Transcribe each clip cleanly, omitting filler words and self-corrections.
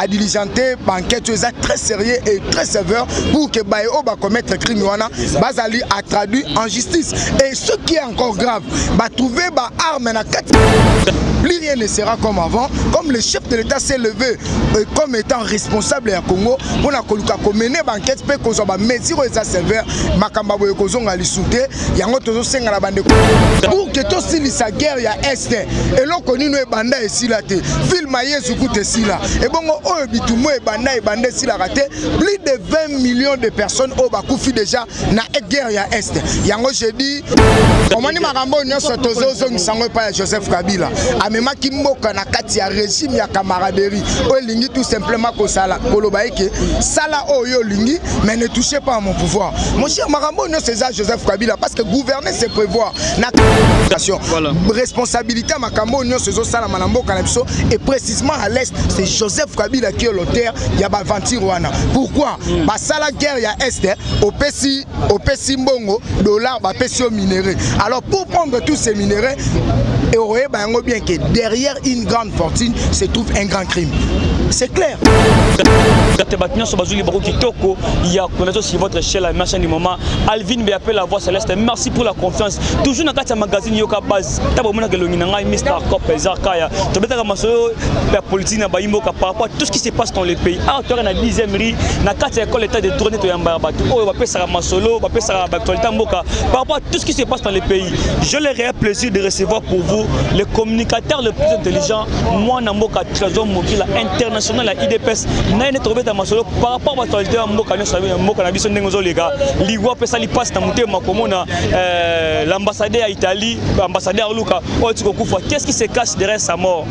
Badiligenter baenquête oyo eza très sérieux et très sévère pour que baye oyo bacommettre crime wana bazali atraduit en justice. Et ce qui est encore grave, batrouve baarme na kati. Plus rien ne sera comme avant. Comme le chef de l'État s'est levé comme étant responsable ya Congo mpona koluka komener baenquête mpe kozwa bamesure oyo eza sévère, makambo ya boye kozonga lisu te. Yango tozosenga na bandeko pour que tosilisa guerre ya Est. Eloko nini ebanda esila te? Film Yesu kuta esila, ebongo oyo bitumba ebanda ebanda esilaka te. Plus de 20 millions de personnes oyo bakufi déjà na guerre ya Est. Yango jeudi omoni makambo oyo nyonso tozozongisa yango epai ya Joseph Kabila. Amemaki mboka na kati ya régime ya camaraderie oyo elingi tout simplement kosala koloba eke sala oyo olingi, mais ne touchez pas à mon pouvoir, mon cher. Makambo oyo nyonso eza Joseph Kabila, parce que gouverner, c'est prévoir. Na Voilà. responsabilité ya makambo oyo nyonso ezosalama na mboka na biso et précisément à l'Est, c'est Joseph Kabila qui est l'auteur ya baaventure wana. Pourquoi basala guerre ya Est? Opesi, opesi mbongo, dollar, bapesi yo minerai. Alors, pour prendre tous ces minéraux, et oyeba yango bien que derrière une grande fortune se trouve un grand crime, c'est clair. Te, bato nyonso bazwi libako kitoko ya kolanda sur votre chaîne, la chaîne du moment, Alvin BAP, la voix céleste. Merci pour la confiance toujours na kati ya magazine Yoka Base. Ta bomonaka elongi na ngai, Mr Cop Ezarkaya. Tobetaka masolo ya politique na bayimboka par rapport à tout ce qui se passe dans le pays. Awa toyaka na 10e rue, na kati ya école État de droit. Toyambaka bato oyo bapesaka masolo, bapesaka baactualité ya mboka par rapport à tout ce qui se passe dans le pays. J'ai le réel plaisir de recevoir pour vous le communicateur le plus intelligent, mwana mboka Trésor Mokila, international ya UDPS. Na ye nde tokobeta masolo par rapport à actualité ya mboka nyonso ya mboka na biso, ndenge ozoleka. Liwa apesali mpasi na motema komona l'ambassadeur ya Italie, ambassadeur Luka, oyo ti kokufa. Qu'est-ce qui se cache derrière sa mort?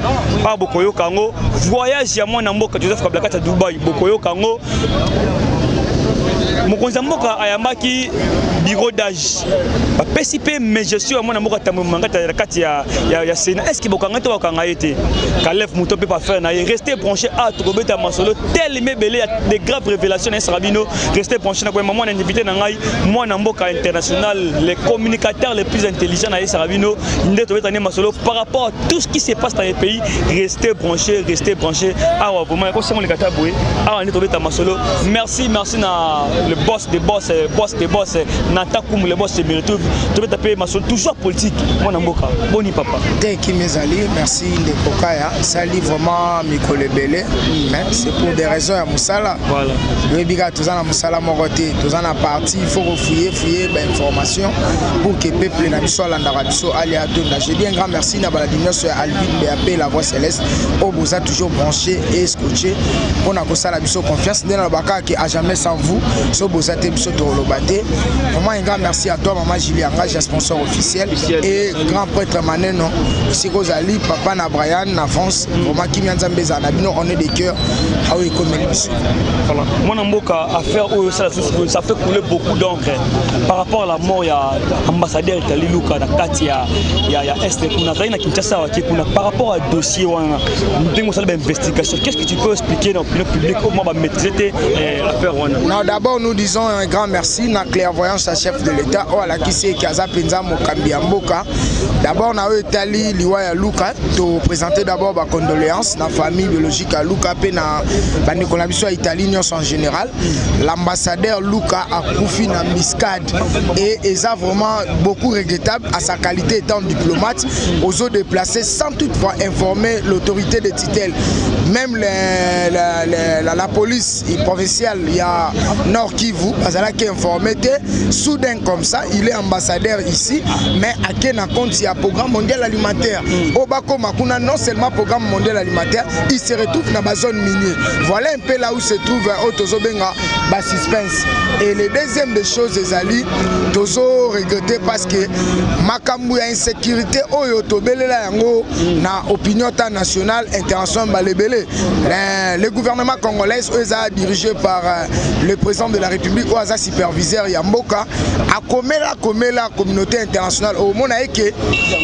Awa bokoyoka yango. Voyage ya mwana mboka Joseph Kabila kati ya Dubai, bokoyoka yango. Mokonzi ya mboka ayambaki bureau d'âge, bapesi mpe mégestion ya mwana mboka Tambo Mangata na kati ya Sénat. Est ce que bokanga to bakanga ye te? Kalef moto mpe bafrère na ye. Restez branché a tokobeta masolo telema ebele ya de graves révélations na esaka bino. Restez branché. Na koyema mwana invité na ngai, mwana mboka international, le communicateur le plus intelligent na yesaka bino nde tobeta nde masolo par rapport à tout ce qui se passe dans le pays. Restez branché, restez branché. Awa vraiment ekosango lekata boye, awa nde tobeta masolo. Merci, merci na le boss des boss, boss des boss, Nata Kumu, le boss de Mérite. Tobeta mpe masolo toujours politique. Mwana mboka, boni papa? Te, kimi ezali. Merci ndeko Kaya. Esali vraiment mikolo ebele, mais c'est pour des raisons ya mosala. Oyebi kaka, toza na mosala moko te, toza na parti. Il faut kofouiller fouiller bainformation pour que peuple na biso alandaka biso alia atonda. Je dis un grand merci na balandi nyonso ya Alvin BAP, la voix céleste, oyo boza toujours branché et scotché mpona kosala biso confiance. Nde nalobaka ke à jamais sans vous, so boza te, biso tokoloba te. Vraiment un grand merci à toi, mama Julie Angage, sponsor officiel, et grand prêtre Maneno, esika ozali, papa na Brian na France. Vraiment, kimia Nzambe ezala na bino. On est de cœur aoyo ekomeli biso. Voilà. Mwana mboka, affaire oyo osala, ça fait couler beaucoup d'encre par rapport à la mort ya ambassadeur Italie Luka na kati ya Est kuna. Azali na Kinshasa, wake kuna. Par rapport à dossier wana, ndenge osala bainvestigation, qu'est ce que tu peux expliquer na opinion publique oyo mwa bamaîtrise te affaire wana? Non, d'abord nous disons un grand merci na clairvoyance ya chef de l'État oyo alakisi eke aza mpenza mokambi ya mboka. D'abord, na oyo etali liwa ya Luka, toprésente d'abord bacondoléance na famille biologique ya Luka mpe na bandeko na biso ya Italie nyonso en général. L'ambassadeur Luka akufi na embuscade et eza vraiment beaucoup regrettable. À sa qualité étant diplomate, ozo déplacer sans toutefois informer l'autorité de tutelle, même la police provinciale ya Nord Kivu bazalaki informé te. Soudain comme ça, il est ambassadeur ici, mais ake na compte ya Programme mondial alimentaire oyo bakoma kuna. Non seulement Programme mondial alimentaire, il se retrouve na bazone minier. Voilà un peu là où se trouve oyo tozobenga basuspense. Et le deuxième des choses ezali, tozo regretter parce que makambo ya insécurité oyo tobelela yango na opinion ta nationale, internationale, balebele. Le gouvernement congolais oyo eza dirigé par le président de de la République oyo aza superviseur ya mboka akomela komela communauté internationale. Omona ye ke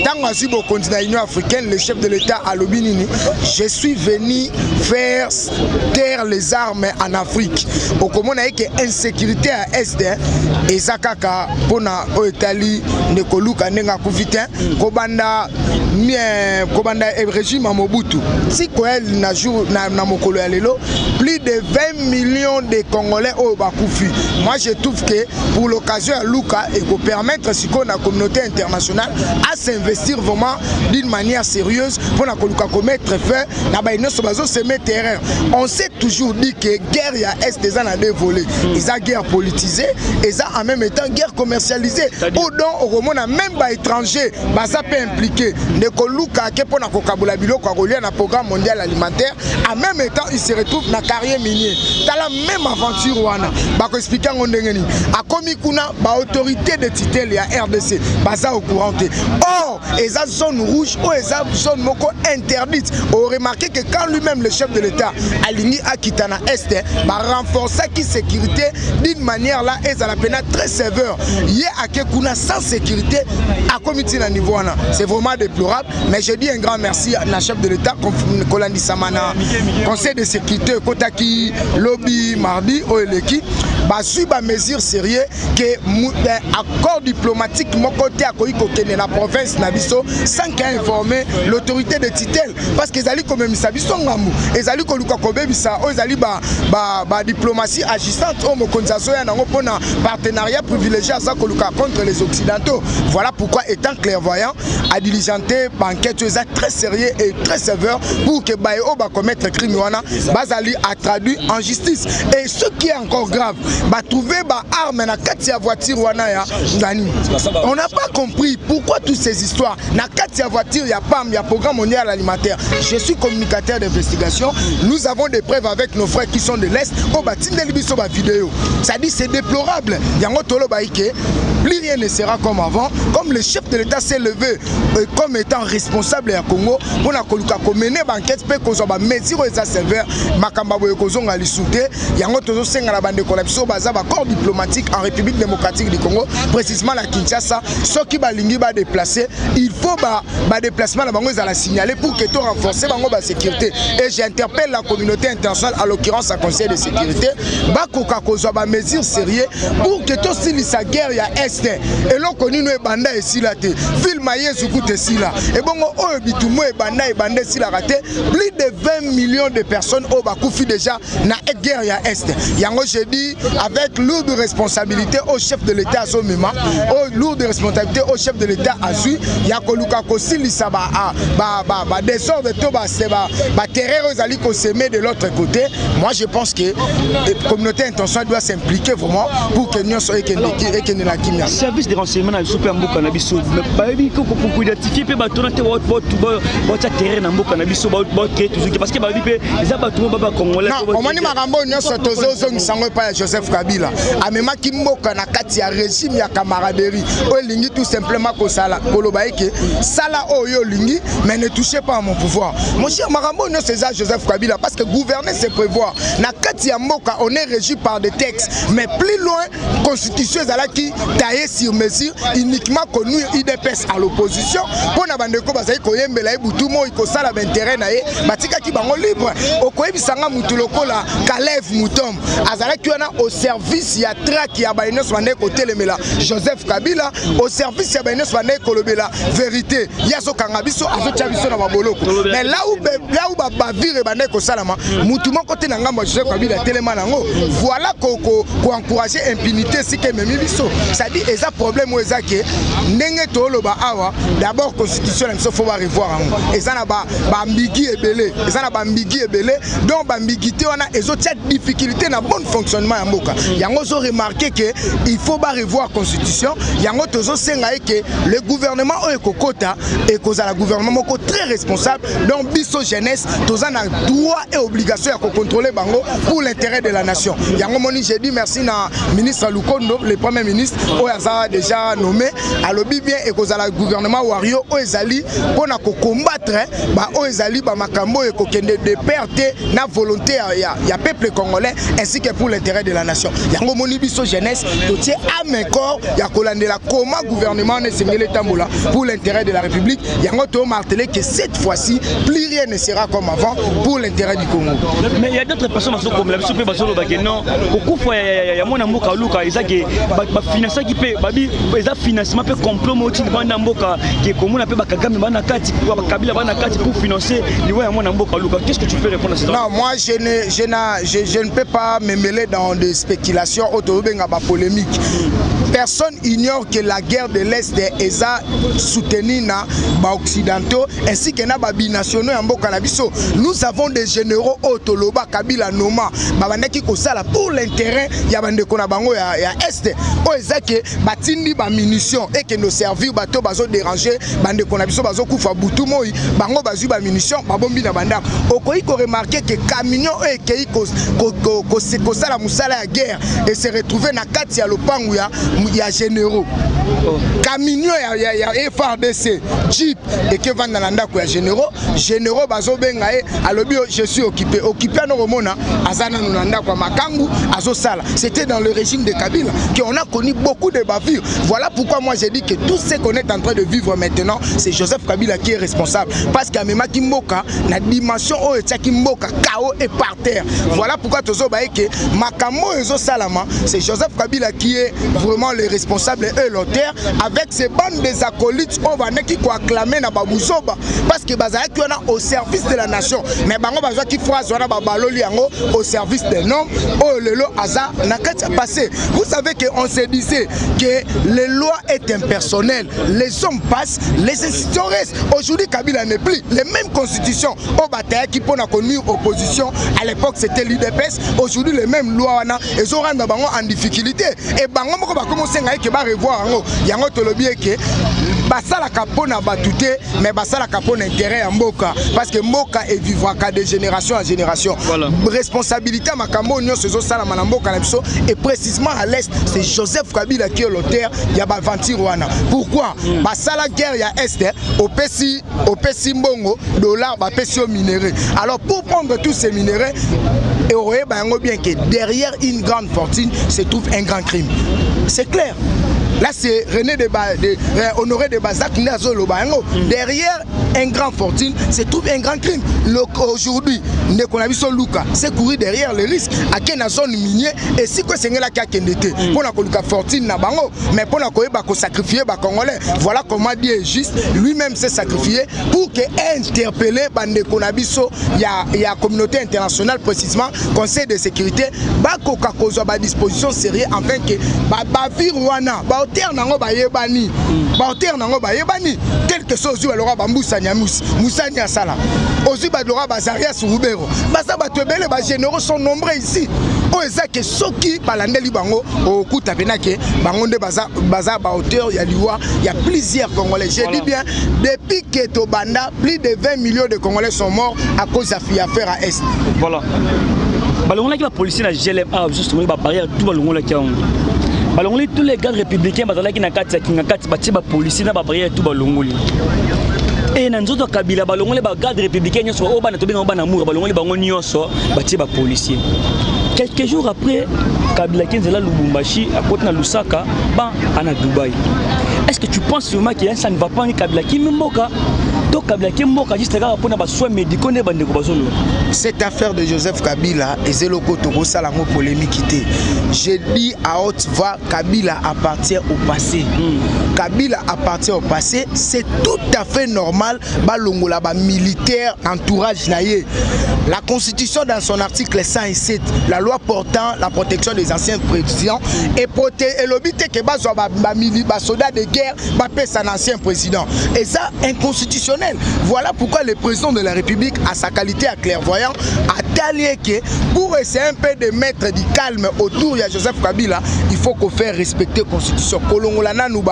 ntango azwi bokonzi na Union africaine, le chef de l'État alobi nini? "Je suis venu faire taire les armes en Afrique." Okomona ye ke insécurité ya Est eza kaka mpona oyo etali ndeko Luka ndenge akufi te. Kobanda régime ya Mobutu ti koya na jour na mokolo ya lelo, plus de 20 millions de Congolais oyo bakufi. Moi, je trouve que pour l'occasion ya Luka, ekopermettre sikoyo na communauté internationale à s'investir vraiment d'une manière sérieuse mpona koluka komettre fin na baye nyonso bazosemer terreur. On s'est toujours dit que guerre ya Est eza na deux volets: eza guerre politisée, eza en même temps guerre commercialisée, oyo donc okomona même baétranger baza mpe impliqué. Ndeko Luka ake mpona kokabola biloko ya kolia na Programme mondial alimentaire, en même temps il se retrouve na carrière minier. Tala même aventure wana, bakoexpliquer yango ndenge nini? Akomi kuna, baautorité de tutelle ya RDC baza au courant te. Or eza zone rouge oyo eza zone moko interdite. Oremarquer que quand lui-même le chef de l'État alingi akita na Est, barenforçaki sécurité d'une manière là ezala mpenza très sévère. Ye ake kuna sans sécurité, akomi ntina niveau wana, c'est vraiment déplorable. Mais je dis un grand merci na chef de l'État. Kolandisama na Conseil de sécurité ekotaki lobi mardi oyo eleki, bazwi bamesure sérieux ke accord diplomatique moko te akoki kokende na province na biso sans qu'informer l'autorité de tutelle, parce que ezali komemisa biso ngambu, ezali koluka kobebisa oyo ezali badiplomatie agissante oyo mokonzi azoya nango mpona partenariat privilégié aza koluka contre les Occidentaux. Voilà pourquoi, étant clairvoyant, adiligenter baenquête oyo eza très sérieux et très sévère pour que baye oyo bacommettre crime wana bazali atraduit en justice. Et ce qui est encore grave, batrouve baarme na kati ya voiture wana ya nani. On n'a pas compris pourquoi toutes ces histoires na kati ya voiture ya PAM, ya Programme mondial alimentaire. Je suis communicateur d'investigation, nous avons des preuves avec nos frères qui sont de l'Est oyo batindeli biso bavideo. Ça dit, c'est déplorable. Yango toloba ke plus rien ne sera comme avant. Comme le chef de l'État s'est levé comme étant responsable ya Congo mpona koluka komener baenquête mpe kozwa bamesure oyo eza sévère, makambo boye kozonga lisu te. Yango tozosenga na bandeko na biso baza bacorps diplomatique en République démocratique du Congo, précisément na Kinshasa, soki balingi badéplace, il faut badéplacement na bango ezala signalé pour que to renforcer bango basécurité. Et j'interpelle la communauté internationale, à l'occurrence à Conseil de sécurité, bakoka kozwa bamesure sérieux pour que tosilisa guerre ya Est. Eloko nini ebanda esila te? Film Yesu kuta esila, ebongo oyo bitumba ebanda ebanda esilaka te. Plus de 20 millions de personnes oyo bakufi déjà na guerre ya Est. Yango je dis, avec lourde responsabilité au chef de l'État azomema, oyo lourde responsabilité au chef de l'État azwi ya koluka kosilisa badésordre to baterreur oyo ezali kosemer de l'autre côté, moi je pense que communauté internationale doit s'impliquer vraiment pour que nyonso ekende na kimia. Service de renseignement na biso mpe ya mboka na biso bayebi koidentifier mpe bato na te batia terrain na mboka na biso, bacréer toujours, parce que bayebi mpe eza bato mo bacongolais. Omoni, makambo oyo nyonso tozozongisa yango epai ya Joseph Kabila. Amemaki mboka na kati ya régime ya camaraderie oyo elingi tout simplement kosala koloba eke sala oyo olingi, mais ne touchez pas à mon pouvoir, mon cher. Makambo oyo nyonso eza Joseph Kabila, parce que gouverner, c'est prévoir. Na kati ya mboka, on est régi par des textes, mais plus loin, constitution ezalaki taillé sur mesure uniquement konuire UDPS à l'opposition mpo na bandeko bazali koyembela ye butu moi, kosala baintérêt na ye, batikaki bango libre. Okoyebisanga mutu lokola Kalev Mutondo azalaki wana au service ya traque ya baye nyonso bandeki kotelemela Joseph Kabila, au service ya baye nyonso bandeki kolobela vérité. Ye azokanga biso, azotia biso na baboloko, mais là où babavure ebandeki kosalama, mutu moko te na ngambo ya Joseph Kabila atelema nango. Voilà koencourager impunité esika ememi biso. C'est-à-dire eza problème oyo eza ke ndenge toloba awa, d'abord constitution na biso faut barevoir yango. Eza na baambiguïté ebele, eza na baambiguïté ebele. Donc baambiguïté wana ezotia difficulté na bon fonctionnement ya mboka. Yango ozoremarquer ke il faut barevoir constitution. Yango tozosenga ye ke le gouvernement oyo ekokota ekozala gouvernement moko très responsable. Donc biso jeunesse toza na droit et obligation ya kocontrôler bango pour l'intérêt de la nation. Yango moni, j'ai dit merci na ministre Lukondo, le premier ministre oyo. oyo aza déjà nommé alobi bien ekozala gouvernement warrior oyo ezali mpona kocombattre baoyo ezali bamakambo oyo ekokende de pair te na volonté ya peuple congolais ainsi que pour l'intérêt de la nation. Yango omoni biso jeunesse totie âme corps ya kolandela comment gouvernement wana esengeli etambola pour l'intérêt de la République. Yango tomarteler que cette fois-ci, plus rien ne sera comme avant pour l'intérêt du Congo. Mais il y a d'autres personnes bazokomela biso mpe bazoloba ke non, kokufa ya mwana mboka Luka eza ke bafinansaki mpe babi eza financement mpe complot moko banda mboka ke komona mpe bakagame bana kati, bakabila bana kati pour financer liwa ya mwana mboka Luka. Qu'est-ce que tu peux répondre à ces Non, moi je ne peux pas me mêler dans des spéculations autour de polémique. Personne ignore que la guerre de l'Est eza soutenue na baoccidentaux ainsi que na babinationaux ya mboka na biso. Nous avons des généraux oyo toloba Kabila noma babandaki kosala pour l'intérêt ya bandeko na bango ya Est, oyo eza ke batindi bamunition ekende servir bato bazodéranger bandeko na biso, bazokufa butu moi. Bango bazwi bamunition, babombi na bandako. Okoki koremarquer ke camion oyo ekei kosala mosala ya guerre e se retrouve na kati ya lopangu ya généraux. Camion ya FARDC, jeep ekevanda na ndako ya généraux. Généraux bazobenga ye, alobi: "Je suis occupé." Occupé ano, komona aza nanu na ndako ya makangu azosala. C'était dans le régime de Kabila qu'on a connu beaucoup de bavures. Voilà pourquoi moi j'ai dit que tout ce qu'on est en train de vivre maintenant, c'est Joseph Kabila qui est responsable, parce qu'amemaki mboka na dimension oyo etiaki mboka chaos et par terre. Voilà pourquoi tozoba ke makambo oyo ezosalama, c'est Joseph Kabila qui est vraiment le responsable et l'auteur avec ces bandes des acolytes oyo bandaki koacclamer na babuzoba, parce que bazalaki wana au service de la nation, mais bango bazwaki phrase wana, babaloli yango au service d'un homme oyo lelo aza na kati ya passé. Vous savez que on se disait que les lois est impersonnelles, les hommes passent, les institutions restent. Aujourd'hui, Kabila n'est plus. Les mêmes constitutions oyo batayaki mpona konuire opposition à l'époque, c'était l'UDPS. Aujourd'hui, les mêmes lois wana ezorendre bango en difficulté et bango moko bakomi osenga eke barevoir yango. Yango tolobi eke basalaka mpo na bato te, mais basalaka mpo na intérêt ya mboka, parce que mboka evivraka de génération en génération. Responsabilité ya makambo oyo nyonso ezosalama na mboka na biso et précisément à l'Est, c'est Joseph Kabila qui est l'auteur ya baaventure wana. Pourquoi basala guerre ya Est? Opesi mbongo, dollar, bapesi yo minerai. Alors, pour prendre tous ces minéraux, et oyeba yango bien que derrière une grande fortune se trouve un grand crime. C'est clair. Là, c'est René de, ba, de Honoré de Balzac nde azoloba yango. Derrière un grand fortune se trouve un grand crime. Aujourd'hui, ndeko na biso Luka c'est courir derrière le risque, ake na zone minier esika esengelaki akende te mpona koluka fortune na bango, mais mpona koyeba kosacrifier bacongolais. Voilà comment Dieu est juste. Lui-même s'est sacrifié pour que interpeller bandeko na biso ya communauté internationale, précisément Conseil de sécurité, bakoka kozwa badisposition sérieux afin que babavire wana, baauteur nango bayebani, baauteur nango bayebani. Quelque chose ozwi balokwa bambusa nyamusi musani asala, ozwi balokwa bazarias Ruberwa, baza bato ebele. Bagénéraux sont nombreux ici oyo eza ke soki balandeli bango, okuta mpena ke bango nde baza baauteur ya liwa ya plusieurs Congolais. Je dis bien, depuis que tobanda, plus de 20 millions de Congolais sont morts à cause ya affaire à Est. Voilà, balongolaki bapolicier na GLM awa. Biso tomoni babarrière tout balongolaki yango, balongoli tous les gardes républicains bazalaki na kati ya kinga kati, batie bapolicier na babarrière tout balongoli. E na nzoto ya Kabila, balongoli bagarde républicain nyonso oyo bana tobenga bana mura, balongoli bango nyonso, batie bapolicier. Quelques jours après, Kabila aki nzela Lubumbashi, akoti na Lusaka, ban ana Dubai. Est ce que tu penses vraiment que ça ne va pas? Ni Kabila kimi mboka to Kabila ki mboka juste kaka mpona basoins médicaux nde bandeko bazoloba? Cette affaire de Joseph Kabila eza eloko tokosala yango polémique te. Je dis à haute voix: Kabila appartient au passé. Kabila appartient au passé. C'est tout à fait normal balongola bamilitaire, entourage na ye. La Constitution, dans son article 107, la loi portant la protection des anciens présidents, elobi te ke bazwa basoda de guerre bapesa na ancien président. Et ça, inconstitutionnel. Voilà pourquoi le président de la République, à sa qualité à clairvoyant, atali ke pour essayer un peu de mettre du calme autour ya Joseph Kabila, il faut qu'on faire respecter Constitution, kolongola nanu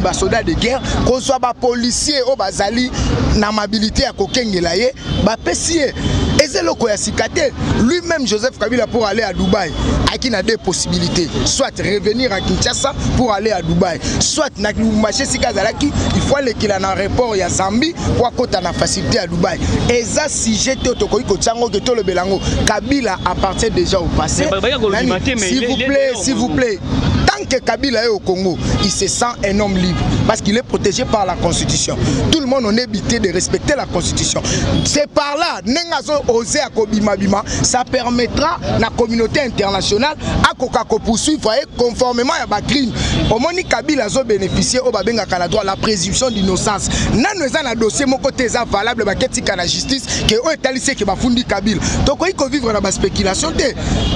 basoda de guerre, kozwa bapolicier oyo bazali na mobilité ya kokengela ye, bapesi ye. Eza eloko ya sika te. Lui-même, Joseph Kabila, pour aller à Dubaï, ayaki na deux possibilités: soit revenir à Kinshasa pour aller à Dubaï, soit na Lubumbashi esika azalaki, il faut alekela na aéroport ya Zambie po akota na facilité ya Dubaï. Eza sujet te tokoki kotia yango ke tolobela yango. Kabila appartient déjà au passé. S'il vous plaît, s'il vous plaît, tant que Kabila est au Congo, il se sent un homme libre parce qu'il est protégé par la Constitution. Tout le monde, on est habité de respecter la Constitution. C'est par là, ndenge azo oser akobima bima, ça permettra la communauté internationale akoka poursuivre conformément à ba crime. Omoni, Kabila azo bénéficier oyo babengaka na droit la présomption d'innocence. Nano eza na dossier moko te eza valable baketika na justice ke oyo etalisi eke bafundi Kabila. Tokoki kovivre na baspéculation te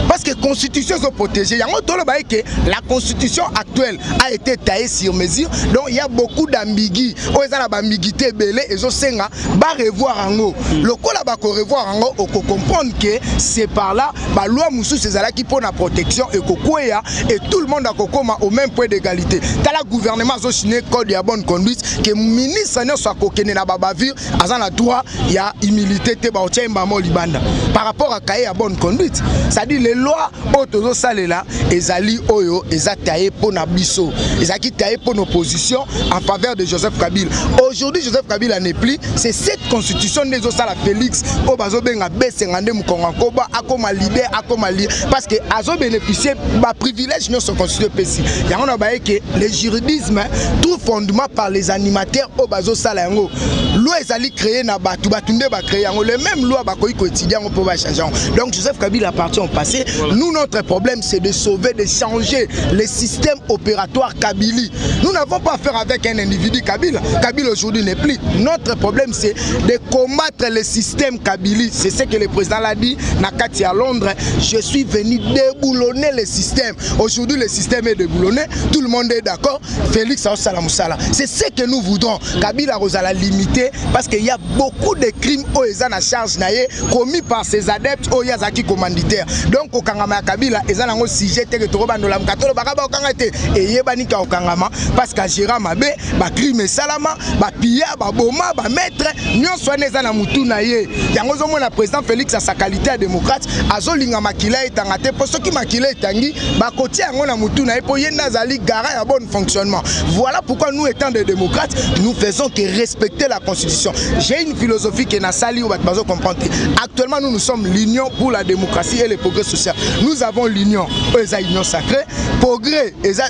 parce que Constitution ezoprotéger yango. Toloba eke la Constitution actuelle a été taillée sur mesure, donc il y a beaucoup d'ambigu oyo eza na baambiguïté ebele, ezosenga barevoir yango. Lokola bakorevoir yango, okocomprendre ke c'est par là baloi mosusu ezalaki mpo na protection ekokweya et tout le monde akokoma au même point d'égalité. Tala, gouvernement azosigner code ya bonne conduite ke ministre nyonso akokende na babavure aza na droit ya humilité te, baotia ye mbamo libanda par rapport à cahier ya bonne conduite. C'est-à-dire, les lois oyo tozosalela ezali oyo eza taillé mpo na biso, ezalaki taillé mpo na opposition en faveur de Joseph Kabila. Aujourd'hui, Joseph Kabila n'est plus. C'est cette Constitution nde ezosala Félix oyo bazobenga Besenga nde mokongo akoba akoma leader, akoma leader parce que azobénéficie baprivilège nyonso Constitution epesi yango. Na baye ke le juridisme tout fondement par les animateurs oyo bazosala yango. Loi ezali créé na bato, bato nde bacréé yango. Le même loi bakoki koétudier yango mpo bachange yango. Donc Joseph Kabila appartient au passé. Voilà. Nous, notre problème, c'est de sauver, de changer le système opératoire Kabili. Nous n'avons pas affaire avec un individu Kabila. Kabila aujourd'hui n'est plus. Notre problème, c'est de combattre le système Kabili. C'est ce que le président l'a dit na kati à Londres: je suis venu déboulonner le système. Aujourd'hui, le système est déboulonné, tout le monde est d'accord. Félix aosala mosala, c'est ce que nous voudrons. Kabila kozala limité parce qu'il y a beaucoup de crimes oyo eza na charge na ye, commis par ses adeptes oyo azalaki commanditaire. Donc kokangama ya Kabila eza nango sujet te ke tokobandola tolobaka bakokanga te. Eyebani ka kokangama parce que agéra mabe, bacrime esalama, bapia, baboma, bamaître nyonso wana eza na mutu na ye. Yango ozomona président Félix, asa qualité ya démocrate, azolinga makila etanga te, mpo soki makila etangi, bakotia yango na mutu na ye, mpo ye nde azali garant ya bon fonctionnement. Voilà pourquoi nous, étant des démocrates, nous faisons que respecter la Constitution. J'ai une philosophie ke nasali oyo bato bazocomprendre te. Actuellement, nous, nous sommes l'Union pour la démocratie et le progrès social. Nous avons l'union oyo eza union sacrée, progrès eza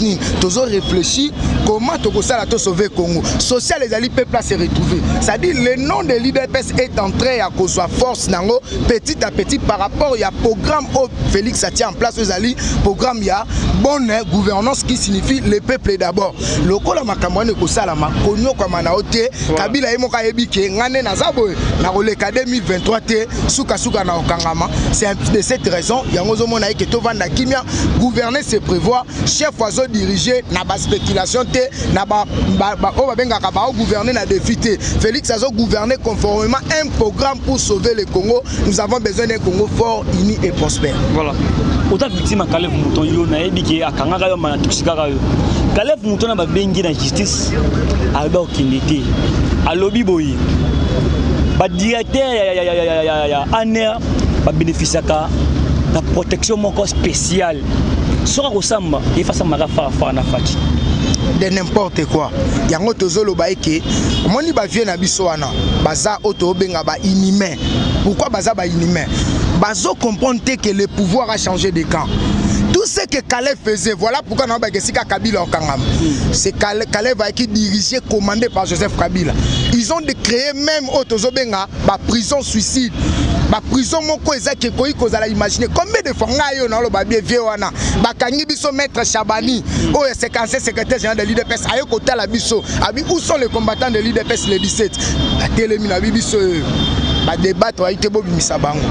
nini, tozo réfléchir comment tokosala tosauver Congo. Social ezali mpe place retrouver, c'est-à-dire le nom de l'UDPS est en train ya kozwa force nango petit à petit par rapport ya programme oyo Félix atia en place, oyo ezali programme ya bonne gouvernance qui signifie le peuple d'abord. Lokola makambo wana ekosalama, konyokwama na yo te. Kabila ye moko ayebi ke ngai nde naza boye, nakoleka 2023 te, sukasuka na kokangama. C'est de cette raison yango ozomona ye ke tovanda kimia. Gouverner, c'est prévoir. Chef azodirige na baspéculation te, na oyo babengaka baogouverner na défi te. Félix azogouverner conformément un programme pour sauver le Congo. Nous avons besoin d'un Congo fort, uni et prospère. Voilà, oza victime ya Kalev Mouton. Yo nayebi ke akangaka yo, ma natoxikaka yo. Kalev Mouton na babengi na justice, alobi akokende te. Alobi boye, badirecteur ya ANR babénéficiaka na protection moko spéciale. Soki akosamba, efasambaka farafara na Fatshi. De n'importe quoi. Yango tozoloba eke omoni bavie na biso wana baza oyo tobenga bainhumain. Pourquoi baza bainhumain? Bazocomprendre te que le pouvoir a changé de camp. Tout ce que Kalev faisait, voilà pourquoi na baka esika Kabila okangama, c'est Kalev qui dirigé, commandé par Joseph Kabila. Ils ont créé même oyo tozobenga baprison suicide, baprison moko ezaki ekoki kozala imagine combien de fois. Ngai oyo naloba bie vie wana, bakangi biso, maître Chabani oyo ancien secrétaire général de l'UDPS aye kotala biso, abi: où sont les combattants de l'UDPS le 17? Atelemi na bi biso oyo badébattre, bayi te, bobimisa bango.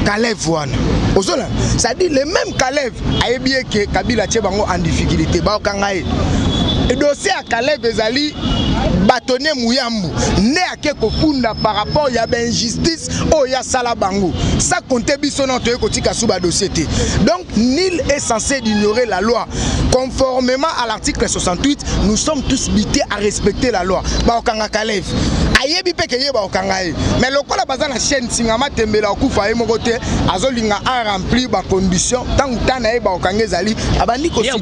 Kalev wana ozolanda, c'est-à-dire le même Kalev ayebi eke Kabila atie bango en difficulté, baokanga ye. Dossier ya Kalev ezali bâtonnier Muyambu nde ake kofunda par rapport ya bainjustice oyo asala bango, sa compte biso na toye kotika su badossier te. Donc Nul est censé d'ignorer la loi. Conformément à l'article 68, nous sommes tous butés à respecter la loi. Baokanga Kalev, ayebi mpe ke ye baokanga ye, mais lokola baza na chaîne singa matembela, okufa ye moko te, azolinga aremplir bacondition. Ntango ta na ye baokanga ezali, abandi kociter.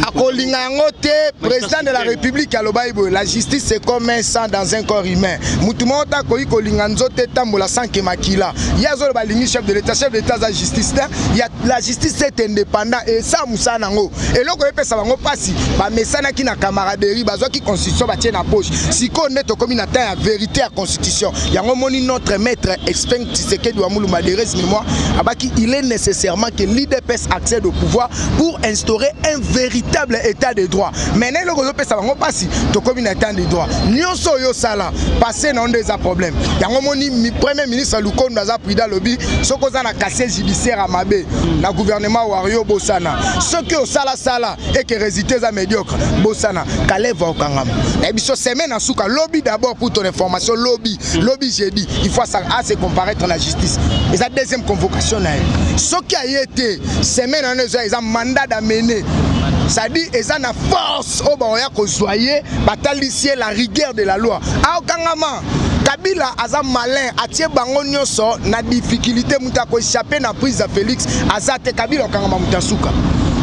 Akolinga yango te. Président de la République alobaki boye: la justice, c'est comme un sang dans un corps humain. Mutu moko te akoki kolinga nzoto etambola sans ke makila. Ye azoloba alingi chef de l'État. Chef de l'État aza justice te. Ya la justice est indépendant, esa mosala nango. Eloko epesa bango mpasi, bamesanaki na camaraderie, bazwaki constitution, batie na poche. Sikoyo nde tokomi na temps ya vérité ya constitution. Yango moni notre maître Expeng Tshisekedi wa Mulumba, d'heureuse mémoire, abaki: il est nécessairement que l'UDPS accède au pouvoir pour instaurer un véritable état de droit. Maintenant, eloko ezopesa bango mpasi, tokomi na état de droit. Nyonso oyo osala passé na yo nde eza problème. Yango moni Premier ministre Lukondo aza prudent. Alobi soki oza na casier judiciaire ya mabe na gouvernement wario, bosana. Soki osalasala eke résultat eza médiocre, bosana. Kaleva okangama na biso semaine na suka, lobi. D'abord, pour ton information, lobi, lobi jeudi, il faut ase comparaître na justice. Eza deuxième convocation na ye. Soki aye te, semaine wana eza mandat d'amener, c'est-à-dire eza na force oyo bakoya kozwa ye, batalisi ye la rigueur de la loi, aokangama. Kabila aza malin, atie bango nyonso na difficulté. Moto akoéchappe na prise ya Félix aza te. Kabila okangama moto asuka.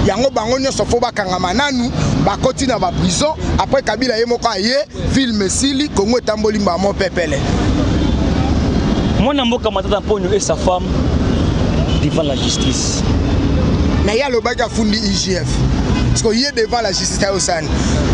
Yango bango nyonso fo bakangama nanu, bakoti na baprison. Après, Kabila ye moko aye, film esili, Kongo etamboli mbamo pepele. Mwana mboka Matata Mponyo et sa femme devant la justice. Na ye alobaki afundi IGF, parce que ye devant la justice ayosani,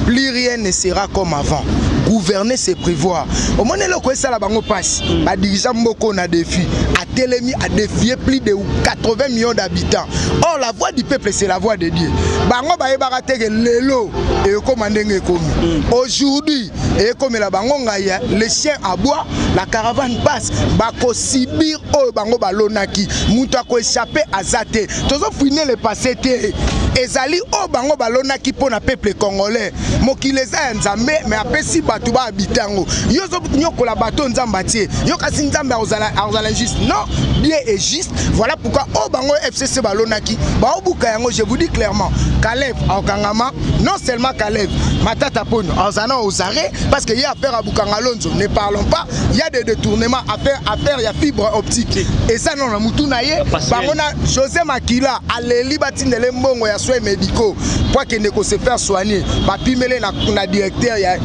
plus rien ne sera comme avant. Gouverner, c'est prévoir. Omoni eloko esala bango mpasi, badirigeant mboka na défi atelemi adéfier plus de 80 millions d'habitants. Or la voix du peuple, c'est la voix de Dieu. Bango bayebaka te ke lelo ekóma ndenge ekomi aujourd'hui. Ekomela bango ngai, le chien aboie, la caravane passe. Bakosubir oyo bango balonaki. Moto akoéchappe aza te. Tozofouiner le passé te, ezali oyo bango balonaki mpo na peuple congolais. Mokili eza ya Nzambe, me apesi bato bahabite yango. Yo ozonyokola bato Nzambe atie yo, kasi Nzambe akozala injuste? Non, Dieu est juste. Voilà pourquoi oyo bango FCC balonaki, baobuka yango. Je vous dis clairement, Kalev aokangama. Non seulement Kalev, Matata Ponyo azala na aux arrêts, parce que ye affaire ya Bukanga Lonzo, ne parlons pas. Il y a des détournements, affaire ya fibre optique, eza nano na mutu na ye. Bango na José Makila aleli, batindele mbongo ya soins médicaux po akende kose faire soigner, bapimele na directeur ya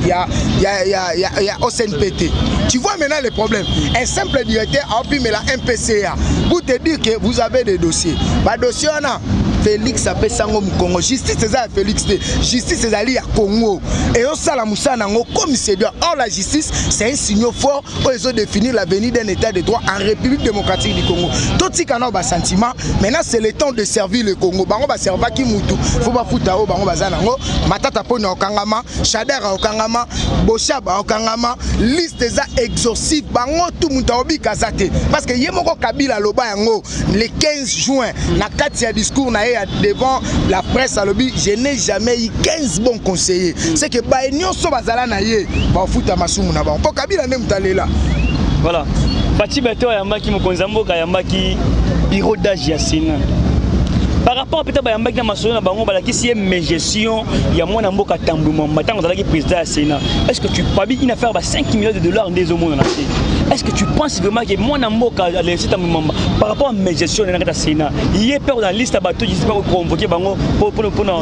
OCNPT. Tu vois maintenant le problème? Un simple directeur aopimela un PCA. Pour te dire que vous avez des dossiers, badossier wana Félix apesi yango mokongo. Justice eza ya Félix te, justice ezali ya Congo, ezosala mosala nango comme se doit. Or la justice, c'est un signal fort oyo ezodéfinir l'avenir d'un état de droit en République démocratique du Congo. Totika nao basentiment. Maintenant, c'est le temps de servir le Congo. Bango baservaki mutu, fo bafuta oyo bango baza nango. Matata mpona okangama, Shadary aokangama, Boshab aokangama, liste eza exhaustive. Bango tu, moto aobika aza te, parce que ye moko Kabila aloba yango le 15 juin na kati ya discours na ye devant la presse. Alobi: je n'ai jamais eu 15 bons conseillers. C'est que baye nyonso bazala na ye bafuta masumu na bango, mpo Kabila nde moto alela. Voilà, Fatshi Béton ayambaki mokonzi ya mboka, ayambaki bureau d'âge ya Sénat. Par rapport peut-être bayambaki na masolo na bango, balakisi ye mégestion ya mwana mboka Tambwe Mwamba ntango azalaki président ya Sénat. Est ce que tu pabi une affaire ba 5 millions de dollars nde ezomonana te? Est ce que tu penses vraiment que mwana mboka Alexis Tambwe Mwamba, par rapport à mégestion na kati ya Sénat, ye mpe na liste ya bato jisi mpe koconvoquer bango mpona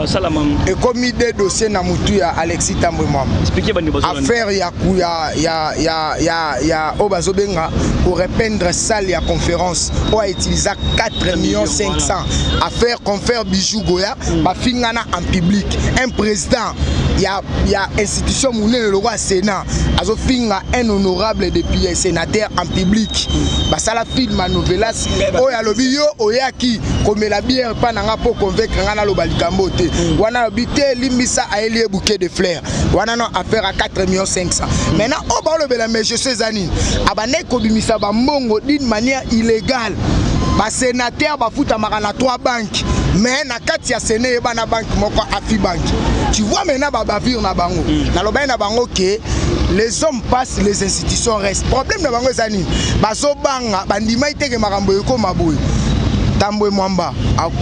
salama? Ekomi de dossier na mutu ya Alexis Tambwe Mwamba. Expliquer bandi. Affaire ya oyo bazobenga korépandre salle ya conférence oyo autiliza 4 millions 500, affaire confrère Bijou Goya, bafingana en public. Un président ya institution monene lokola Sénat azofinga un honorable depuis sénateur en public. Basala film ya novelas oyo alobi: yo oyaki komela bière mpa na nga mpo convaincre nga naloba likambo te. Wana alobi te, limbisa, ayeli ye bouquet de fleurs. Wana no affaire ya 4 millions 500. Maintenant, oyo baolobela mégestion eza nini? Abandaki kobimisa bambongo d'une manière illégale. Basénateur bafutamaka na trois banques, mais na kati ya Sénat eyeba na banque moko, Afi Bank. Tu vois maintenant babavure na bango. Nalobaki na bango ke les hommes passent, les institutions restent. Problème na bango eza nini? Bazobanga, bandimai teke makambo ekóma boye. Tambwe Mwamba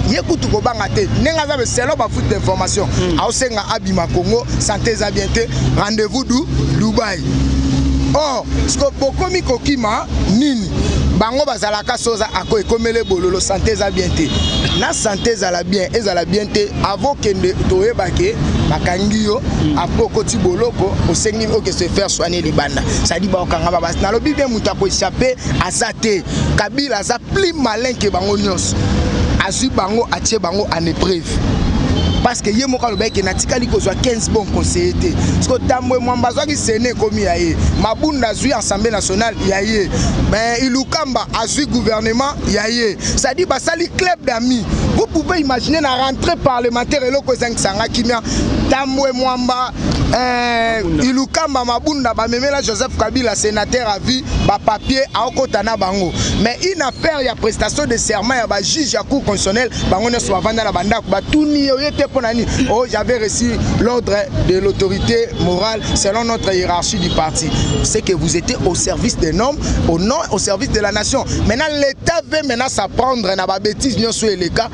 ye kutu kobanga te, ndenge aza be selon bafuite d'information, aosenga abima Congo, santé eza bien te, rendez-vous du Dubai. Or siko bokomi kokima nini? Bango bazalaka so oza ako ekomele bololo, santé eza bien te. Na santé ezala bien, ezala bien te, avant kende toyeba ke bakangi yo, après okoti boloko, osengi oke se faire soigner libanda, c'est-à-dire baokanga ba nalobi bien, moto akoéchappe aza te. Kabila aza plus malin ke bango nyonso, azwi bango, atie bango en épreuve, parce que ye moko alobaki ke natikali kozwa 15 bon conseiller te. Parce que Tambwe Mwamba azwaki Sénat, ekomi ya ye. Mabunda azwi Assemblée nationale, ya ye. Mais Ilukamba azwi gouvernement, ya ye. C'est-à-dire basali club d'amis. Vous pouvez imaginer, na rentrée parlementaire, eloko ezangisanga kimia, Tambwe Mwamba, Ilukamba, Mabunda bamemela Joseph Kabila, sénateur à vie, bapapier aokota na bango. Mais une affaire ya prestation de serment ya bajuge ya Cour constitutionnelle, bango nyonso bavanda na bandako. Batuni ye: oye te mpo na nini? Oh, j'avais reçu l'ordre de l'autorité morale selon notre hiérarchie du parti. C'est que vous étiez au service d'un homme, au nom, au service de la nation. Maintenant, l'État veut maintenant s'apprendre na babêtise nyonso eleka.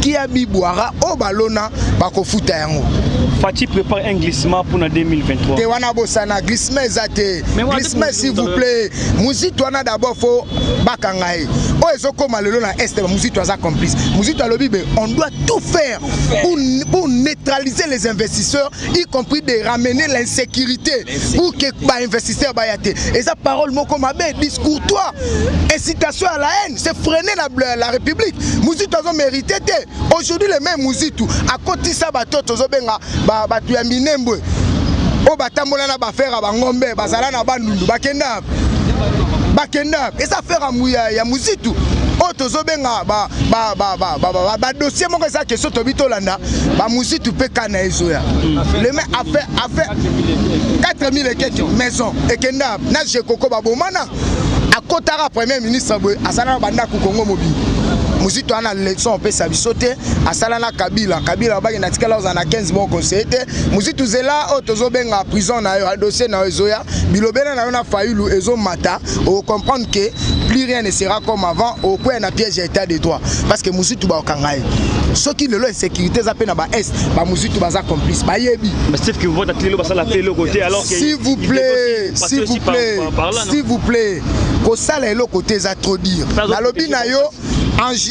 Kiabi bwara oyo balona, bakofuta yango. Fatshi prépare un glissement pour la 2023. Te, wana bosana, glissement eza te. Glissement, s'il vous plaît. Muzitu wana, d'abord faut bakanga ye. Oyo ezokóma lelo na Est, Muzitu aza complice. Muzitu alobi be on doit tout faire pour neutraliser les investisseurs, y compris de ramener l'insécurité pour que bainvestisseur baya te. Eza parole moko mabe, discours toi, incitation à la haine, c'est freiner la République. Muzitu azomérite te. Aujourd'hui, le même Muzitu akotisa bato tozobenga bato ya Minembwe, oyo batambola na baaffaire ya bangombe, bazala na Bandundu, bakenda bakenda. Eza affaire ya Muzitu oyo tozobenga badossier moko eza question tobi tolanda bamuzitu mpe kana ezoya. Le même affaire 4000 et quelques maison ekenda na Jekoko, babomana. Akotaka premier ministre boye, asala na bandako Kongo mobimba. Muzitu wana, leçon opesa biso te. Asala na Kabila. Kabila abaki na tikala ozala na 15 bon conseiller te. Muzitu, zela oyo tozobenga prison na yo, dossier na yo ezoya, bilobela na yo na Fayulu ezomata. Ocomprendre que plus rien ne sera comme avant. Okwea na piège ya État de droit, parce que Muzitu baokanga ye. Soki lelo insécurité eza mpe na baest, bamuzitu baza complice, bayebi. S'il vous plaît, s'il vous plaît, s'il vous plaît, kosala eloko te eza trop dire. Nalobi na yo,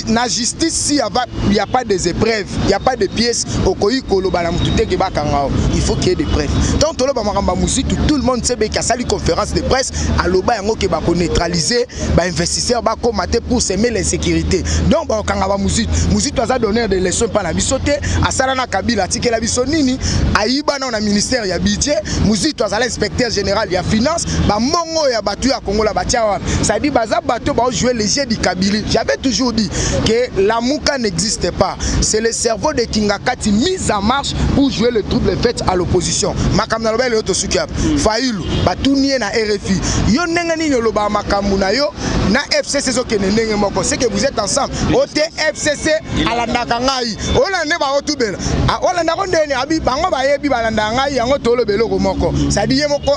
na justice, si y a pas des épreuves, y a pas de pièces, okoki koloba na motu te ke bakanga. Il faut qu'il y ait des preuves. Donc toloba makambo ya Muzitu, tout le monde sait que asali conférence de presse, aloba yango ke bakoneutraliser bainvestisseur, bakóma te pour semer l'insécurité. Donc bakokanga bamuzitu. Muzitu aza donneur de leçon mpa na biso te. Asala na Kabila, atikela biso nini? Ayiba nao na ministère ya budget. Muzitu azala inspecteur général ya finance. Bambongo ya bato ya Kongola batia wapi? C'est-à-dire baza bato baojouer le jeu du Kabili. J'avais toujours dit que Lamuka n'existe pas, c'est le cerveau de Kingakati mis en marche pour jouer le trouble fait à l'opposition. Makambo naloba lelo, tosuki apa. Fayulu, batuni ye na RFI: yo ndenge nini olobaka makambo na yo na FCC ezokende ndenge moko? C'est que vous êtes ensemble. O te, FCC alandaka ngai. Olanda nde baotubela, olandako ndeni abi bango bayebi balandaka ngai, yango toloba eloko moko. C'est-à-dire ye moko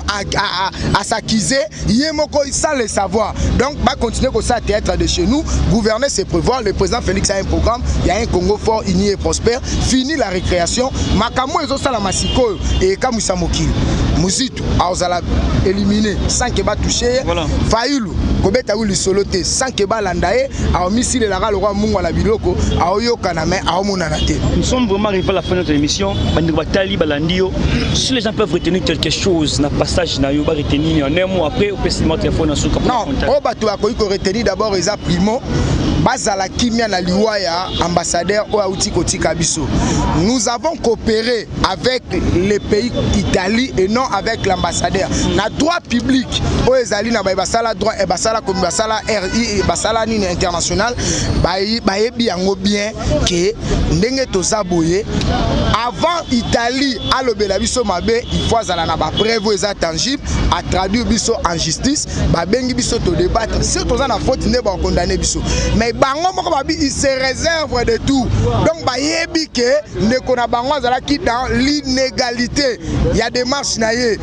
asakize ye moko sans le savoir. Donc bacontinue kosala théâtre de chez nous. Gouverner, c'est prévoir. Le président Félix a un programme: il y a un Congo fort, uni et prospère. Fini la récréation. Makambo ezosalama sikoyo ekamwisa mokili. Muzitu azala éliminé sans ke batouche ye. Fayulu kobeta wi lisolo te sans ke balanda ye. Aomisilelaka lokwa mungwa na biloko, aoyokana me aomonana te. Nous sommes vraiment arrivés à la fin de notre émission. Bandeko batali, balandi yo. Si les gens peuvent retenir quelque chose na passage na yo, ba retenir en un mot, après opesi numéro téléphone na suka. Non, oyo bato bakoki koretenir d'abord eza primo, bazala kimia na liwa ya ambassadeur oyo auti kotika biso. Nous avons coopéré avec le pays Italie et non avec l'ambassadeur. Na droit public oyo ezali na baye basala droit, basala komi, basala ri, basala nini international, bayebi yango bien ke ndenge toza boye, avant Italie alobela biso mabe, il faut azala na bapreuve oyo eza tangible, atraduire biso en justice, babengi biso todébattre. Si toza na faute nde bakondamne biso. Mais bango moko babi il se réserve de tout. Donc bayebi ke ndeko na bango azalaki dans l'inégalité ya démarche na ye.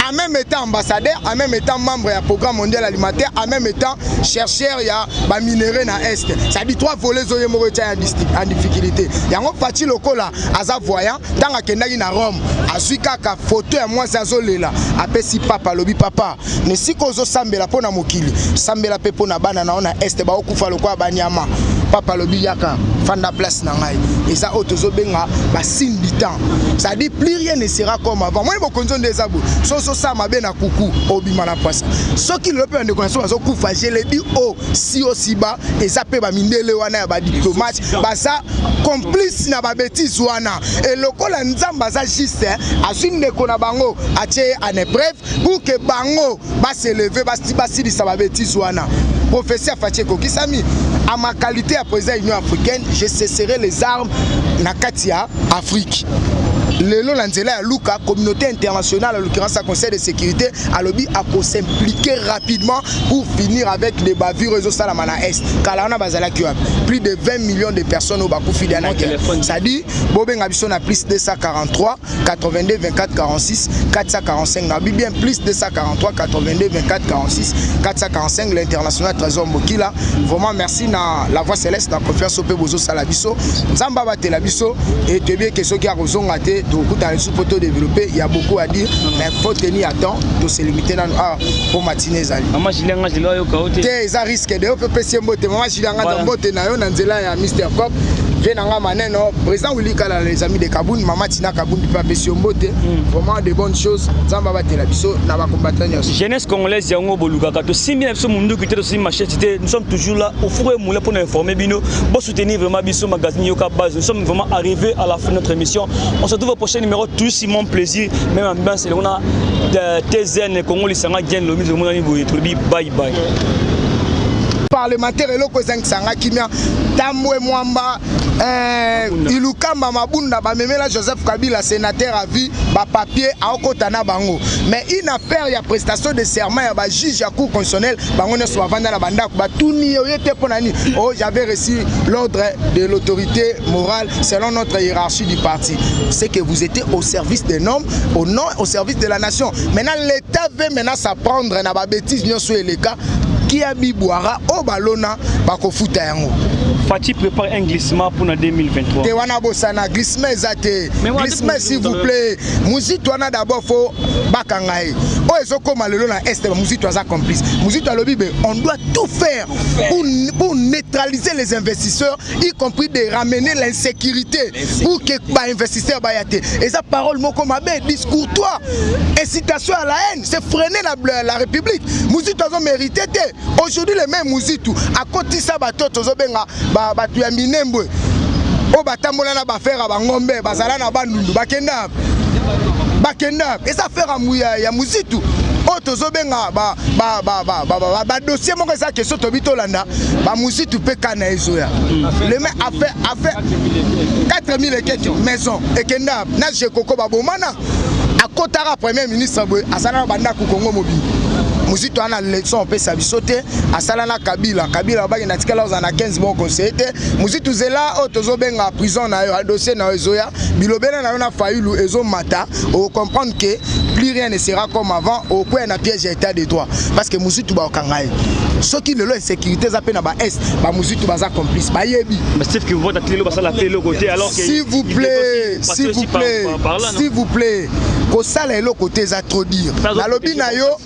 En même étant ambassadeur, en même étant membre ya Programme mondial alimentaire, en même étant chercheur ya baminerais na Est, c'est-à-dire trois volets oyo moko etya en difficulté. Yango Fatshi, lokola aza voyant, ntango akendaki na Rome, azwi kaka foto ya mwasi azolela, apesi papa, alobi: "Papa, na esika ozosambela mpo na mokili, sambela mpe mpo na bana na yo na Est, baokufa lokola banyama." Papa alobi: "Yaka, fanda place na ngai." Eza oyo tozobenga basigne du temps, c'est-à-dire plus rien ne sera comme avant. Moni bokonzi nde eza boye: so ozosala mabe na kuku, obima na pwasa. Soki lelo mpe bandeko na biso bazokufa, je le dis o si osiba, eza mpe bamindele wana ya badiplomate baza complice na babêtises wana. E lokola Nzambe aza juste, azwi ndeko na bango, atie ye en épreuve pour que bango bas'élever, basilisa babêtises wana. Prophétie ya Fatshi ekokisami. À ma qualité ya président Union africaine, je cesserai les armes na kati ya Afrique. Lelo na nzela ya Luka, communauté internationale, en l'occurrence ya Conseil de sécurité, alobi akos'impliquer rapidement pour finir avec des bavures ezosalama na Est. Kala wana bazalaki wapi? Plus de 20 millions de personnes oyo bakufi dia na guerre. C'est-à-dire bobenga biso na plus 243 82 24 46 445. Nabi bien, plus 243 82 24 46 445, l'international Trésor Mokila. Vraiment merci na La Voix Céleste, na confiance mpe bozosala biso. Nzambe abatela biso. E toyebi eke soki akozonga te, tokutana lisusu mpo todévelopper. Ya beaucoup à dire, mais faut tenir à temps. Tose limiter nanu awa mpo matine ezali. Mama Julien Ngajelo, ayoka o te. Te, eza risque de yo mpe opesi ye mbote. Mama Julien Nganja, mbote na yo na nzela ya Mr Cop vie na nga maneno, président Willy Kala, les amis de Kaboun, mama Tina Kabundi mpe apesi yo mbote. Vraiment de bonnes choses. Nzambe abatela biso na bacombattant nyonso. Jeunesse congolaise, yango bolukaka. Tosimbi na biso munduki te, tosimbi machette te. Nous sommes toujours là au four et moulin pour nous informer bino. Bosoutenir vraiment biso, magazine Yoka Base. Nous sommes vraiment arrivés à la fin de notre émission. On se retrouve au prochain numéro, toujours Simon Plaisir, même ambiance. On a TZN Congo Lisanga Gien Lomi, tomonani boye, tolobi bye bye. Parlementaire, eloko ezangisanga kimia, Tambwe Mwamba, Ilukamba Mabunda, bamemela Joseph Kabila, sénateur à vie, bapapier aokota na bango. Mais une affaire ya prestation de serment ya bajuge ya Cour constitutionnelle, bango nyonso bavanda na bandako. Batuni ye: "Oye te mpo na nini?" "Oh, j'avais reçu l'ordre de l'autorité morale selon notre hiérarchie du parti." C'est que vous étiez au service d'un homme, au nom, au service de la nation. Maintenant, l'État veut maintenant s'apprendre na babêtise nyonso eleka. Kiabi bwara oyo balona, bakofuta yango. Fatshi prépare un glissement pour la 2023. Te, wana bosana, glissement eza te. Glissement, s'il vous plaît. Muzito wana, d'abord faut bakanga ye. Oyo ezokóma lelo na Est, Muzito aza complice. Muzito alobi be on doit tout faire pour neutraliser les investisseurs, y compris de ramener l'insécurité pour que bainvestisseur baya te. Eza parole moko mabe, discours toi, incitation à la haine, c'est freiner la République. Muzito azomérite te. Aujourd'hui, le même Muzitu akotisa bato tozobenga bato ya Minembwe oyo batambola na baaffaire ya bangombe, bazala na Bandundu, bakenda bakenda. Eza affaire ya Muzitu oyo tozobenga badossier moko. Eza question tobi tolanda bamuzitu mpe kana ezoya leme affaire 4000 ekeke maison ekenda na Jekoko, babomana. Akotaka premier ministre boye, asala na bandako Kongo mobimba. Muzito wana, leçon opesa biso te. Asala na Kabila. Kabila abaki na tikala ozala na 15 bon conseiller te. Muzitu, zela oyo tozobenga prison na yo, dossier na yo ezoya, bilobela na yo na Fayulu ezomata. Ocomprendre que plus rien ne sera comme avant. Okwea na piège ya État de droit, parce que Muzitu bakokanga ye. Soki lelo insécurité eza mpe na baest, bamuzitu baza complice, bayebi. S'il vous plaît, s'il vous plaît, s'il vous plaît, kosala eloko te eza trop dire. Nalobi na yo,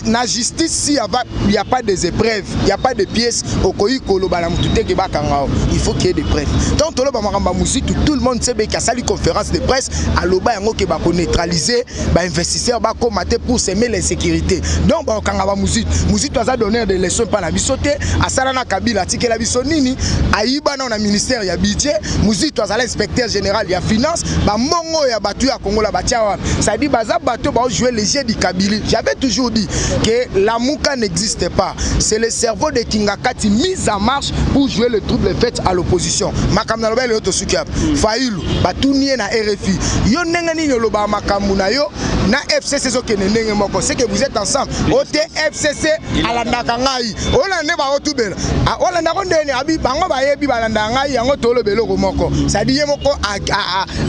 na justice, si y a pas des épreuves, y a pas de pièces, okoki koloba na motu te ke bakanga o. Il faut qu'il y ait des preuves. Donc toloba makambo ya Muzitu, tout le monde sait que asali conférence de presse, aloba yango ke bakoneutraliser bainvestisseur, bakóma te pour semer l'insécurité. Donc bakokanga bamuzitu. Muzitu aza donneur de leçon mpa na biso te. Asala na Kabila, atikela biso nini? Ayiba nao na ministère ya budget. Muzitu azala inspecteur général ya finance. Bambongo ya bato ya Kongola batia wapi? C'est-à-dire baza bato baojouer le jeu du Kabili. J'avais toujours dit que Lamuka n'existe pas, c'est le cerveau de Kingakati mis en marche pour jouer le trouble fait à l'opposition. Makambo na loba lelo, tosuki apa. Fayulu, batuni ye na RFI: "Yo ndenge nini olobaka makambo na yo?" Na FCC ezokende ndenge moko, c'est que vous êtes ensemble. O te, FCC alandaka ngai, olanda nde baotubela, olandako ndeni abi bango bayebi balandaka ngai. Yango toloba eloko moko, c'est-à-dire ye moko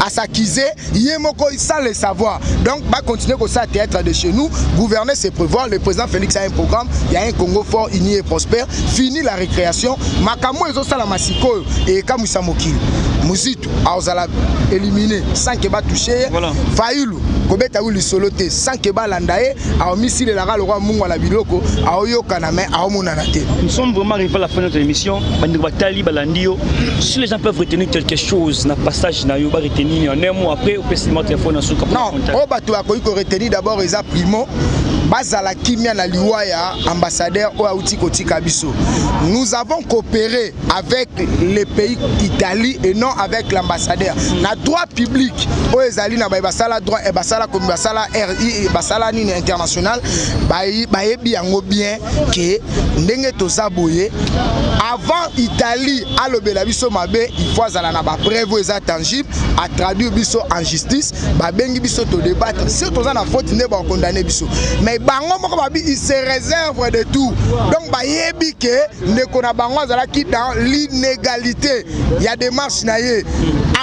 as'accuse ye moko sans le savoir. Donc bacontinue kosala théâtre de chez nous. Gouverner, c'est prévoir. Le président Félix a un programme. Il y a un Congo fort, uni et prospère. Fini la récréation. Makambo ezosalama sikoyo ekamwisa mokili. Muzitu azala éliminé sans que batouche ye. Fayulu kobeta wi lisolo te sans que balanda ye. Aomisilelaka lokwa mungwa na biloko, aoyokana me aomonana te. Nous sommes vraiment arrivés à la fin de notre émission. Bandeko batali, balandi yo. Si les gens peuvent retenir quelque chose na passage na yo, ba retenir en un mot, après opesi numéro téléphone na suka. Non, oyo bato bakoki koretenir d'abord eza primo, bazala kimia na liwa ya ambassadeur oyo auti kotika biso. Nous avons coopéré avec le pays Italie et non avec l'ambassadeur. Na droit public oyo ezali na baye basala droit, basala komi, basala ri, basala nini international, bayebi yango bien ke ndenge toza boye, avant Italie alobela biso mabe, il faut azala na bapreuve oyo eza tangible, atraduire biso en justice, babengi biso, todébattre. Si toza na faute nde bakondamner biso. Mais bango moko babi, il se réserve de tout. Donc bayebi ke ndeko na bango azalaki dans l'inégalité ya démarche na ye,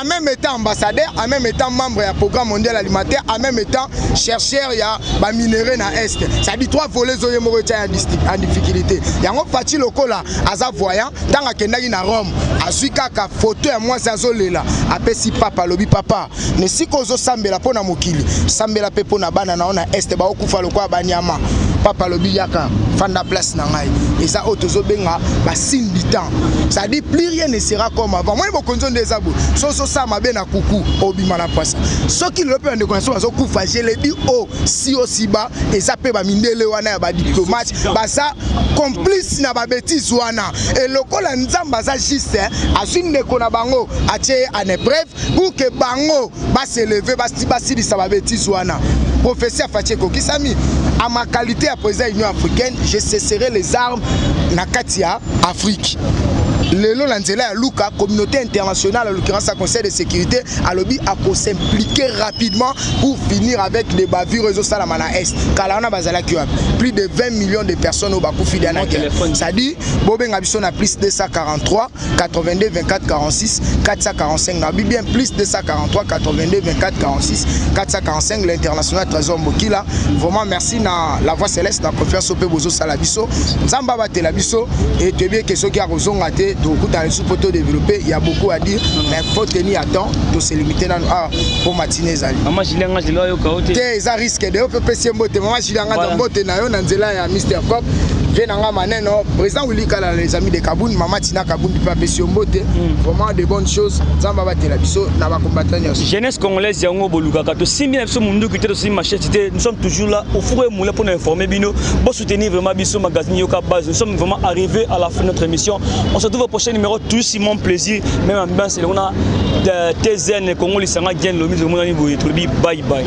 en même étant ambassadeur, en même étant membre ya Programme mondial alimentaire, en même étant chercheur ya baminerai na Est. C'est-à-dire trois volets oyo moko etia en difficulté. Yango Fatshi, lokola aza voyant, ntango akendaki na Rome, azwi kaka foto ya mwasi azolela, apesi papa, alobi: "Papa, na esika ozosambela mpo na mokili, sambela mpe mpo na bana na yo na Est, baokufa lokola banyama." Papa alobi: "Yaka, fanda place na ngai." Eza oyo tozobenga basigne du temps, c'est-à-dire plus rien ne sera comme avant. Moi, bokonzi nde eza boye: so ozosala mabe na kuku, obima na pwasa. Soki lelo mpe bandeko na biso bazokufa, je le dis o si osiba, eza mpe bamindele wana ya badiplomate baza complice na babêtises wana. E lokola Nzambe aza juste, azwi ndeko na bango, atie ye en épreuve pour que bango bas'élever, basilisa babêtises wana. Prophétie ya Fatshi ekokisami. À ma qualité ya président Union africaine, je cesserai les armes na kati ya Afrique. Lelo na nzela ya Luka, communauté internationale, en l'occurrence ya Conseil de sécurité, alobi akos'impliquer rapidement pour finir avec des bavures ezosalama na Est. Kala wana bazalaki wapi? Plus de 20 millions de personnes oyo bakufi dia na guerre. C'est-à-dire bobenga biso na plus 243 82 24 46 445. Na bien, plus 243 82 24 46 445, l'international Trésor Mokila. Vraiment merci na La Voix Céleste, na confiance mpe bozosala biso. Nzambe abatela biso. E toyebi eke soki akozonga te, tokokutana lisusu mpo todévelopper. Il y a beaucoup à dire, mais faut tenir à temps. Tose limiter nanu awa mpo matine ezali. Mama Julien Ngazelo, ayoka o te. Te, eza risque de yo mpe pesi ye mbote. Mama Julien Ngaza, mbote na yo na nzela ya Mr Cop, vie na nga maneno, président Willy Kala, les amis de Kaboun, mama Tina Kaboun mpe apesi yo mbote. Vraiment de bonnes choses. Nzambe abatela biso na bacombattant nyonso. Jeunesse congolaise, yango bolukaka. Tosimbi na biso munduki te, tosimbi machette te. Nous sommes toujours là au four et moulin pour nous informer bino. Bosoutenir vraiment biso, magazine Yoka Base. Nous sommes vraiment arrivés à la fin de notre émission. On se retrouve au prochain numéro. Toujours si mon plaisir, même ambiance. Elongo na TZN Congo, lisanga Dien Lomi. Tomonani boye, tolobi bye bye.